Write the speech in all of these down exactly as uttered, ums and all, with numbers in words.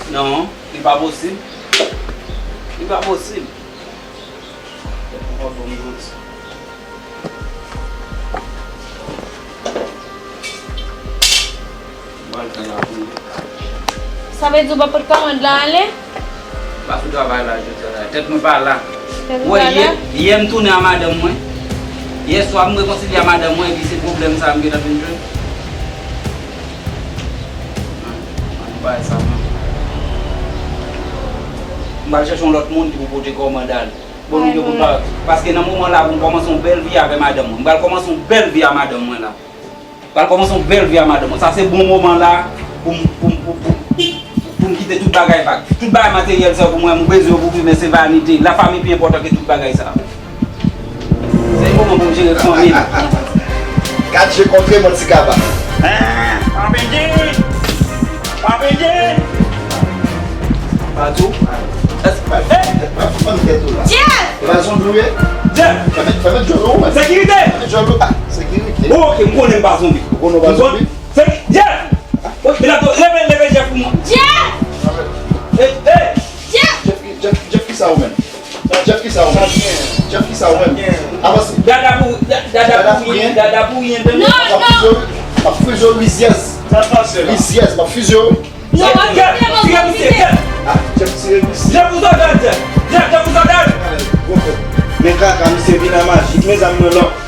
Non, li pa posib. Li pa posib. Tèt mwen pa bon, m soti. M pral fè la pou li. Sa vle di w pa pot kòmand la ale? M pa sou travay la jodi a la. Tèt mwen pa la. Tèt ou wè pa la? Yè, yè m tounen a madanm mwen. Yè swa m rekonsilye a madanm mwen epi se pwoblèm sa a m gentan vin jwenn. An, an, bagay sa, non. M pral chèche yon lòt moun ki pou pote kòmand ale. Bon, nou gen pou n pa, paske nan moman la, pou m kòmanse yon bèl vi avè madanm mwen. M pral kòmanse yon bèl vi a madanm mwen la. M pral kòmanse yon bèl vi a madanm mwen. Sa se bon moman la pou m, pou m, pou, pou, pou m kite tout bagay vag. Tout bagay materyèl sa yo pou mwen, m bezwen yo pou viv, men se vanite. Lafanmi pi enpòtan ke tout bagay sa yo. Se yon moman pou m jere fanmi m. Gad je kontre mwen ti kaba. Pa pede! Pa pede! Pa tou? Èske, hey! Jeff! E pa zonbi w ye? Jeff! Fèmen, fèmen djòl ou, wè. Sekirite! Fèmen djòl ou. Ah, sekirite. Bon, ok, m konnen m pa zonbi. Ou konnen w pa zonbi? Seki-, Jeff! Ok, men la, leve, leve Jeff pou mwen. Jeff! Hey, hey! Jeff! Jeff, Jeff, Jeff, ki sa ou menm? Jeff, ki sa ou menm? Jeff, ki sa ou menm? Avanse. Dada pou, da-, dada pou yen, dada pou yen, tande? Non, non. M ap frize w, m ap frize w, rizyèz. Sa pase la? Rizyèz, m ap frize w. Non, pa gen pwoblèm, misye. Ah, Jeff tire misye. Jeff ou sòdad, Jeff. Jeff, Jeff ou sòdad. Men kaka, misye vin an majik, men zam mwen lòk.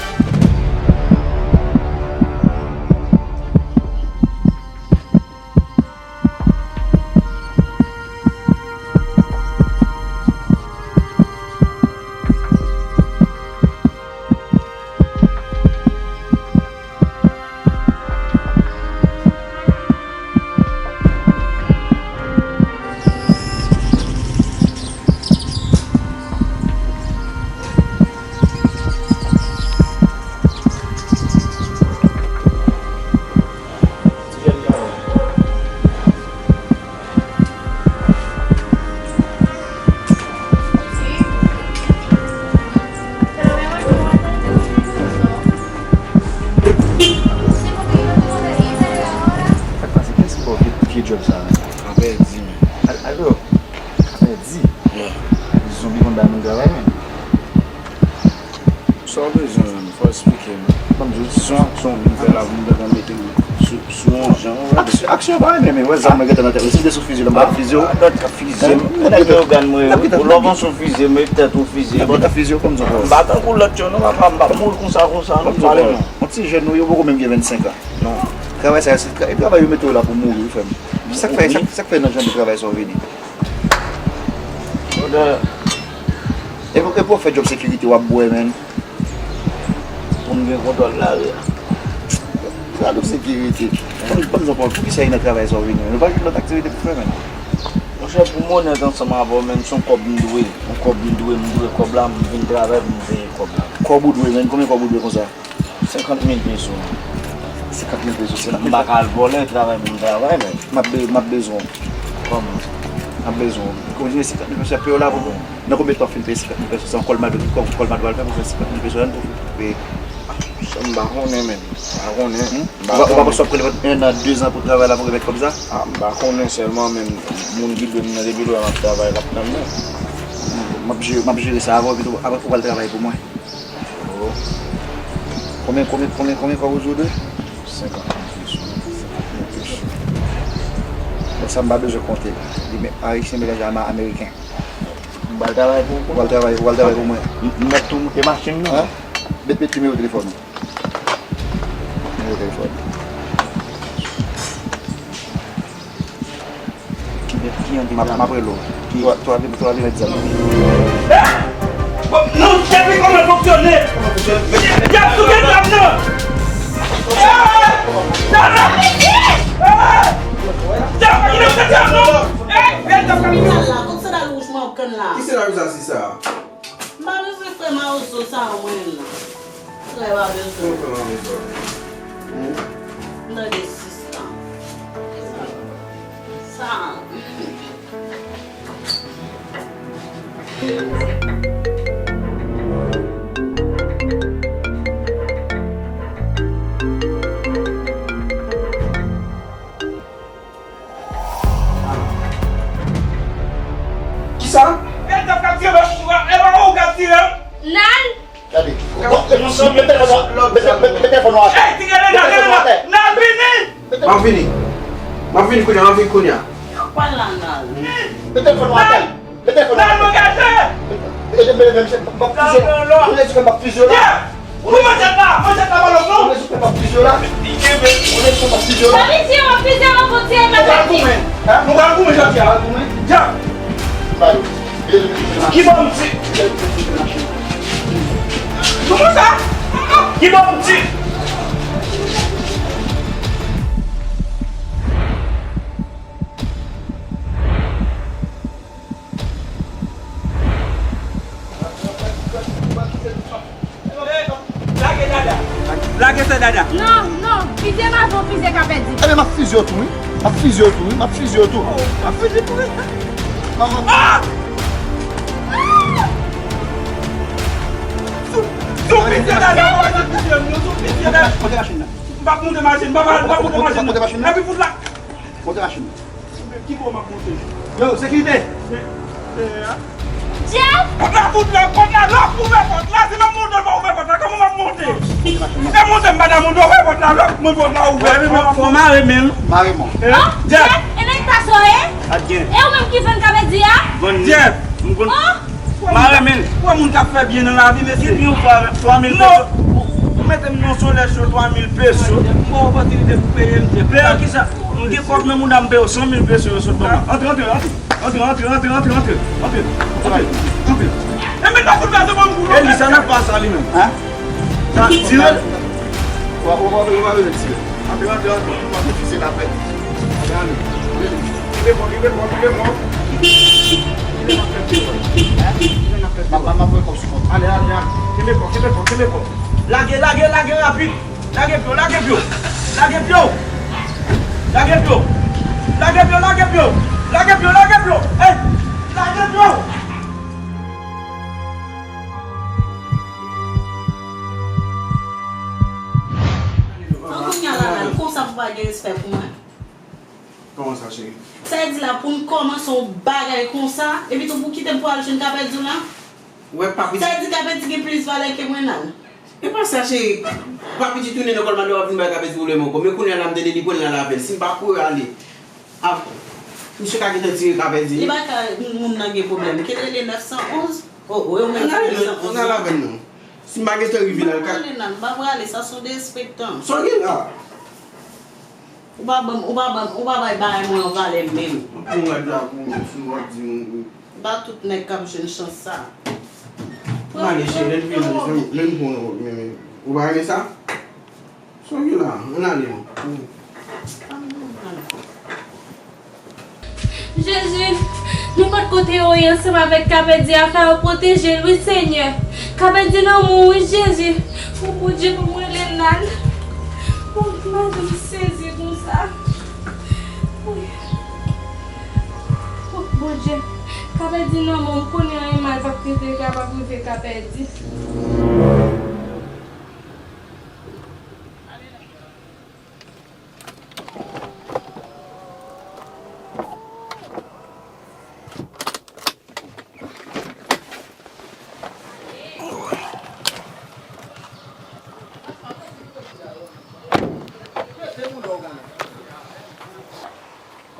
Sa k pase? Kiyès ki ba w vye, vye djòl sa a menm? Kapè di, men. Al-, alo? Kapè di? Wi. Zonbi konn bay moun travay, men. Sa w bezwen menm? Fò w eksplike m. Ban m di w, se yon aksyon w vin fè la pou m gentan mete m sou, sou yon jan, w wè. Aksyon, aksyon pa renmen, men wè zam mwen gentan nan tèt mwen. Si m te sou fizi la, m t ap fizi w. Ah, lòt k ap fizi m. Nèg yo gad mwen, lè w panse w fizi m, e tèt ou fizi m. N ap gentan fizi w, ban m di w ankò. M pa tankou lòt yo non, papa, m p ap mouri konsa, konsa non, pale non. Yon ti jèn ou ye, ou poko menm gen vennsenk an. Non. Travay sa, se tra-, e travay yo mete w la pou mouri, wi, frè m. Sa k fè, sa, sa k fè nan jan de travay sa w vini? Brother. E pou, e pou w fè djòb sekirite, w ap bwè, menn. Pou m gen kontwòl lari a. Gad yon sekirite. Ban m, ban m di w ankò, poukisa e nan travay sa w vini, menn? Ou pa gen lòt aktivite pou fè, menn? Monchè, pou m onèt ansanm avè w, menn, se yon kòb m dwe. Yon kòb m dwe, m dwe kòb la, m vin travay pou m peye kòb la. Kòb ou dwe, menn? Konbyen kòb ou dwe konsa? Senkant mil peso. Senkant mil peso, senkant mil. M pa ka al vòlè, travay pou m travay, men. M ap be-, m ap bezwen w. Kòman? M ap bezwen w. Kontinye senkant mil peso, y ap peye w la pou mwen. Nan konbyen tan w fin peye senkant mil peso? Se yon kòl m al, kòl, kòl m al fè pou fè senkant mil peso, an pou peye. Sa m pa konnen, men. M pa konnen. Hmm? M pa konnen. Ou pa, ou pa panse w ap pran enn an, dezan pou travay la pou remèt kòb sa? Ah, m pa konnen sèlman, men moun ki dwe m nan depi lwen m ap travay, l ap tann mwen. M ap jere, m ap jere sa avè w, epi tou, apre ou pral travay pou mwen. Oh. Konbyen, konbyen, konbyen, konbyen kòb ou di w dwe? Senkant mil peso. Senkant mil peso. Bon, sa m pa bezwen konte. Li men ayisyen melanje a ma-, ameriken. M pral travay pou ou. Ou pral travay, ou pral travay pou mwen. M, m mèt tou moute machin nan. Hein? Met, met nimewo telefòn ou. Nimewo telefòn. M ap, m ap rele w. Twa, twa, twa, twa, twa, twa. Non, depi kòman fonksyone? Y ap touye zam nan. Zam nan. Zam nan. Ki sandal wouj mwen ap konn la? M pa bezwen frè mawozo sa a mwen la. Frè pa bezwen. M tande sista. Sa. Sa? E tap k ap tire, e pa ou k ap tire. Nan! Gade. Bon, e, mete telefòn nan, mete, mete, mete telefòn nan atè. Ey, tire nan, tire nan. Nan vini. M ap vini. M ap vini kounye a, m ap vini kounye a. Mete telefòn nan atè. Mete telefòn nan atè. Mete, mete, mete, mete, m ap fizye w. Mwen di ke m ap fizye w la. Ou manchèt la, manchèt la, balòk non. Ou wè sou pèp ap fizye w la. Ou wè sou pèp ap fizye w la. Sa vle di w ap fizye w ankò, ti e. Nou pral goumen. Nou pral goumen jodi a. Nou pral goumen. Djab. Ki bò m di? Kòman sa? Ki bò m di? Lage Dada. Lage sè Dada. Non, non, fizye m avan w fizye Kapèdi. Ebyen, m ap fizye w tou, wi. M ap fizye w tou, wi. M ap fizye w tou. M ap fizye w tou, wi. Manman. Ah! Sou, sou fizye Dada, sou fizye m, sou fizye Dada. Monte machin nan. M p ap monte machin, m p ap, m p ap monte machin. Monte machin nan. Epi fout la. Monte machin nan. Ki bò m ap monte? Yo, sekirite! Jeff! Pòt la fout la, pòt la, lè w ouvè pòt la, si m ap monte, w pa ouvè pòt la, kòman m ap monte? E monte m pa ta monte, ouvè pòt la, lè w monte pòt la ouvè. Fò, fò mare men l. Mare men w. Jeff! E nèg pa sa w ye? Pa t gen. E ou menm ki vann Kapèdi a? Vann li. Jeff! M konn. Mare men l. Wè moun k ap fè byen nan lavi, mesye. Ki byen ou fè avèk twa mil peso? Ou, ou mete m nan solèy cho twa mil peso. M ba w opòtinite pou peye m, Jeff. Peye w kisa? M gen kòb nan mouda m, peye w san mil peso yo sot ban mwen. Antre, antre, antre. Antre, antre, antre, antre, antre. Antre, antre, antre. E met la fout la, se ban m kou. E li sa n ap pase a li menm. Hein? Sa, tire l. Ou pa, ou pa, ou pa bezwen tire. Antre, antre, antre. Ou pa bezwen tire la pèt. Antre, antre. Kenbe fò, kenbe fò, kenbe fò. Kenbe fò, kenbe fò. Hein? Kenbe fò, kenbe fò. Ale, ale, ale. Kenbe fò, kenbe fò, kenbe fò. Lage, lage, lage rapid. Lage pye w, lage pye w. Lage pye w. Lage pye w. Lage pye w, lage pye w. Lage pye w, lage pye w. Ey! Lage pye w. An kounye a la, la, konsa pou pa gen respè pou mwen. Kòman sa, cheri? Sa vle di la, pou n kòmanse yon bagay konsa, epi tou pou kite m pou al jwenn Kapèdi w la? Ou wè papi. Sa vle di Kapèdi gen plis valè ke mwen, nan? E pa sa, cheri. Papi di tounen nan Kòlmado, w ap vin bay Kapèdi pwoblèm ankò. Men kounye a la, m tande li pran l al avè l. Si m pa kouri ale, a, misye ka gentan tire Kapèdi. Li pa ka, moun nan gen pwoblèm. Ki rele nèf san onz? O, o, yo menm nèf san onz. Ann al avè l, non. Si m pa gentan rive la, l ka. M pa prale, nan, m pa prale, sa se yon derespektan. Sa w gen la? Ou pa ban m, ou pa ban m, ou pa bay bagay mwen yon valè menm. Anpil rad la pou mwen, si m ap di yon. Ba tout nèg k ap jwenn chans sa. M ale cheri, lè n vini, lè n pran yon lòt, men, men, ou pa renmen sa? Sa w gen la, ann ale non. Jezi, nenpòt kote yo ye ansanm avèk Kapèdi a, fè yo pwoteje l, wi, Senyè. Kapèdi lanmou, wi, Jezi. O Bondye, pou mwen, Lenan. O, madanm sezi konsa. Wi. O, Bondye. Kapèdi lanmou, m konnen anyen mal p ap rive, k ap rive Kapèdi.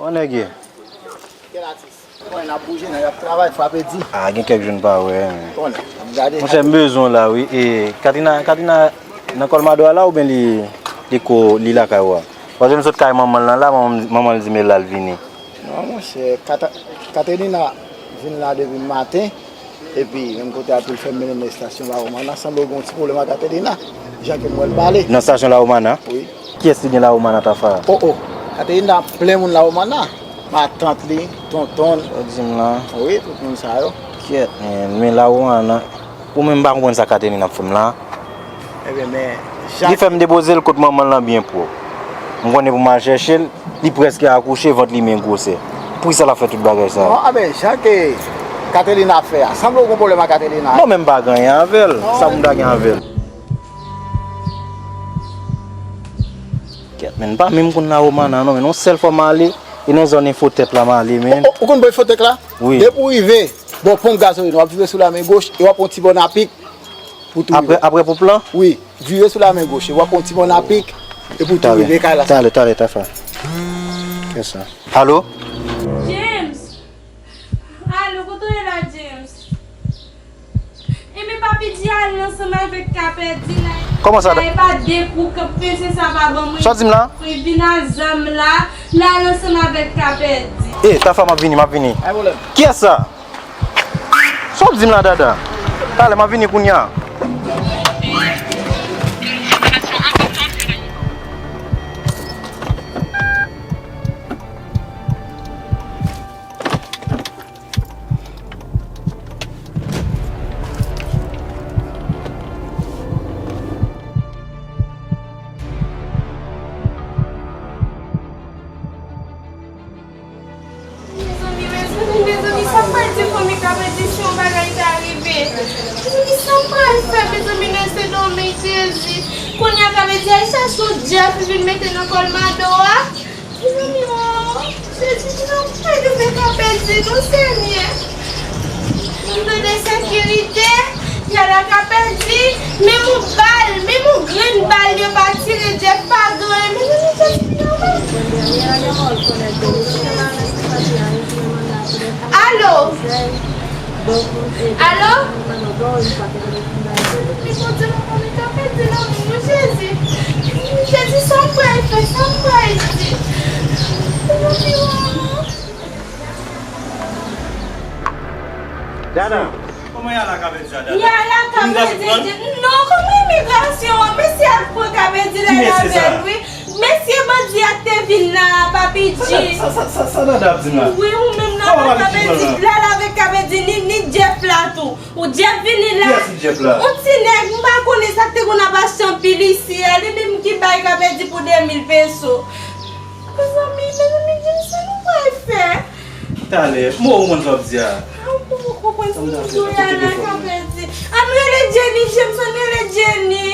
Kòman nèg ye? Kèl atis? Bon, n ap bouje, n ap travay, frape di. A, gen kèk jou n pa wè, men. Bon, n ap gade. Monchè, m bezwen w la, wi. E, Katrina, Katrina nan Kòlmado a la oubyen li, li ko, li lakay ou a? Paske m sot kay manman l lan la, manman, manman l di m l al vini. Non, monchè, Kata-, Katrina vin la depi maten. Epi, menm kote a tou, l fè m mennen nan estasyon La Romana, sanble w gen yon ti pwoblèm ak Katerina, jan ke m wè l pale. Nan estasyon La Romana? Wi. Kiyès ki gen La Romana, Tafa? O, o. Katerina plen moun La Romana. Matant li, tonton l. Sa w di m lan? Wi, tout moun sa yo. Kyèt, men, men La Romana, ou menm pa konprann sa Katerina ap fè m la. Ebyen, men, li fè m depoze l kot manman l lan byen pwòp. M konnen pou m al chèche l, li prèske akouche, vant li men gwosè. Poukisa l ap fè tout bagay sa yo? Non, a ben, jan ke Katelina ap fè a, sanble w gen pwoblèm ak Katelina. Non, men m pa gen anyen avè l. Sa pou m ta gen avè l? Kèt, men m pa menm konn La Romana non, men yon sèl fwa m ale, Nan zòn Enfotech la m ale, men. Ou, ou konn bò Enfotech la? Wi. Depi w rive bò ponp Gazoline, w ap vire sou la men goch e w ap pran yon ti bòn apik pou tou rive. Apre, apre ponp lan? Wi. Vire sou la men goch e w ap pran yon ti bòn apik epi w tou rive kay la. Talè, talè, Tafa. Fè sa. Alo? James! Alo, kote w ye la, James? Ebyen, Papi G al ansanm avèk Kapèdi la. Kòman sa? La, e pa de kou k ap peze sa pa ban mwen. Sa w di m la? Mwen vin a zam la, l al ansanm avèk Kapèdi. E, Tafa, m ap vini, m ap vini. Pa gen pwoblèm. Kiyès sa? Sa w ap di m la, Dada? Talè, m ap vini kounye a. Mezanmi, mezanmi, mezanmi, sa m pral di fanmi Kapèdi si yon bagay ta rive? Mezanmi, sa m pral fè, mezanmi, lèse dòmi, Jezi. Kounye a Kapèdi al chache yon dyab vin mete nan kòl Mado a. Mezanmi, o, Jezi, ki nan pèdi de Kapèdi, non, Senyè. M tande sekirite, y al a Kapèdi, menm yon bal, menm yon grenn bal yo pa tire, Jeff pa gen anyen, mezanmi, Jezi, ki nan pèdi. Alo? Alo? Li Bondye, mwen konn Kapèdi lanmou mwen, Jezi. Jezi, sa m pral fè, sa m pral di? Dada, kòman y al a Kapèdi a, Dada? Y al a Kapèdi, non, kòman imigrasyon an? Mesye ap pran Kapèdi la avè l, wi. Mesye bandi a k te vin la a, Papi G. Sa, sa, sa, sa, sa Dada ap di m la? Wi, ou menm la, Papi G, la, la avèk Kapèdi, ni, ni Jeff la tou. Ou Jeff vini la. Kiyès ki Jeff la? Yon ti nèg, m pa konnen sa k te konn ap achte anpil isi a. Li menm ki bay Kapèdi pou de mil peso. Mezanmi, mezanmi, James, sa nou pral fè? Talè, m wè ou konn sa w ap di a. Ou konprann sa m ap di w la, la, Kapèdi. Ann rele Jenny, James, ann rele Jenny.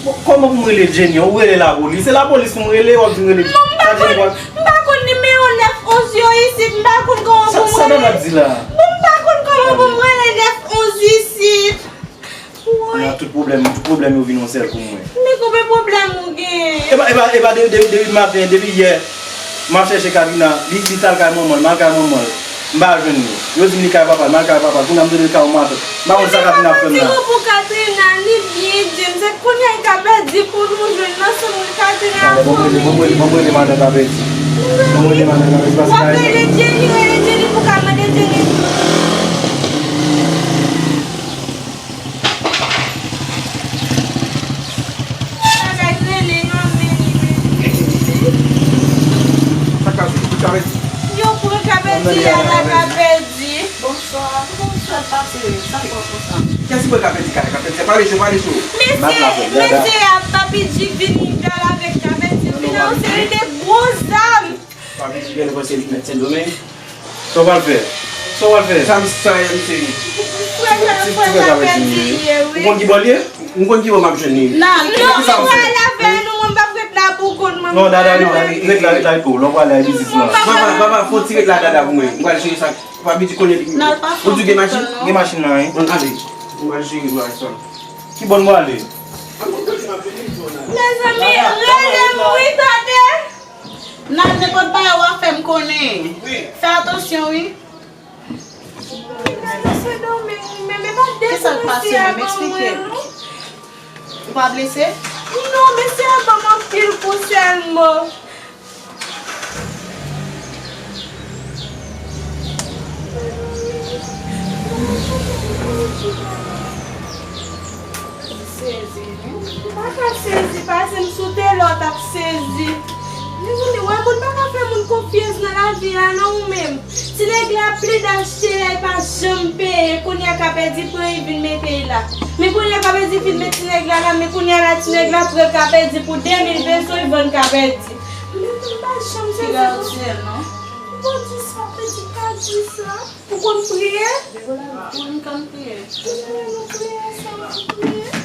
Bon, kòman pou m rele Jenny? Ou rele lapolis. Se lapolis pou m rele, w ap di m rele. Non, m pa konn, m pa konn nimewo nèf onz yo isit, m pa konn kòman pou m rele. Sa, sa Dada ap di la? Bon, m pa konn kòman pou m rele nèf onz isit. Woy. Nan tout pwoblèm, tout pwoblèm yo vin yon sèl pou mwen. Men konbyen pwoblèm ou genyen? E pa, e pa, e pa de, de, depi maten, depi yè, m ap chèche Katrina, li, li t al kay manman l, m al kay manman l. M pa jwenn li. Yo di m li kay papa l, m al kay papa l. Kounye a m tande l kay yon matant. M pa konn sa Katrina ap fè m la. Ou pou Katrina, li byen, James. Se kounye a l ka pèdi pou nou jwenn nan, se moun Katrina. Talè, bon, m rele, bon, m rele, bon, m rele madan Kapèdi. Bon, m rele madan Kapèdi, paske w ap rele Jenny, rele Jenny pou ka mande Jenny. Sa k ap sou Kapèdi? Yo pran Kapèdi, y al a Kapèdi. Bonswa. Bonswa, pase, sa w pran konsa? Kiyès ki pran Kapèdi, Kapèdi? Pale cho, pale cho. Mesye, mesye a, Papi G vini, y al avèk Kapèdi, vini an seri de gwo zam. Papi G genlè panse li k mèt Sendomeng. Sa w pral fè? Sa w pral fè? Sa m, sa misye ye? Ti, ti, ti frè Kapèdi li ye. Ou konn ki bò l ye? M konn ki bò m ap jwenn li. Non, non, mwen pral avè nou, mwen p ap ret la pou kont mwen. Non, Dada, non, ret la, ret la, ret la, lè w prale a biznis lan. Papa, papa, fè yon ti ret la, Dada, pou mwen. M pral cheri sa. Papi di konnen li. Ou di gen machin? Gen machin nan, wi. Ann ale. M pral cheri, m pral sa. Ki bò n prale? Mezanmi, rele m wi, tande. N al nenpòt bagay w ap fè m konnen. Fè atansyon wi. Kisa k pase menm? Eksplike m. Ou pa blese? Non, mesye a ban m anpil kou sèlman. Sezi, wi. M pa ka sezi, pase m sou tele w t ap sezi. Mezanmi, wè moun pa ka fè moun konfyans nan lavi a non ou menm. Ti nèg la plede achte la, li pa janm peye. Kounye a Kapèdi pran li vin mete l la. Men kounye a Kapèdi fin met ti nèg la la, men kounye a la ti nèg la pran Kapèdi pou de mil peso, li vann Kapèdi. Men m pa janm sezi. Piga yo tiyè l non. Ou pa di sa, Kapèdi pa di sa. Ou konn priye? Wi, m konn priye. Ou konn priye, sa w konn priye?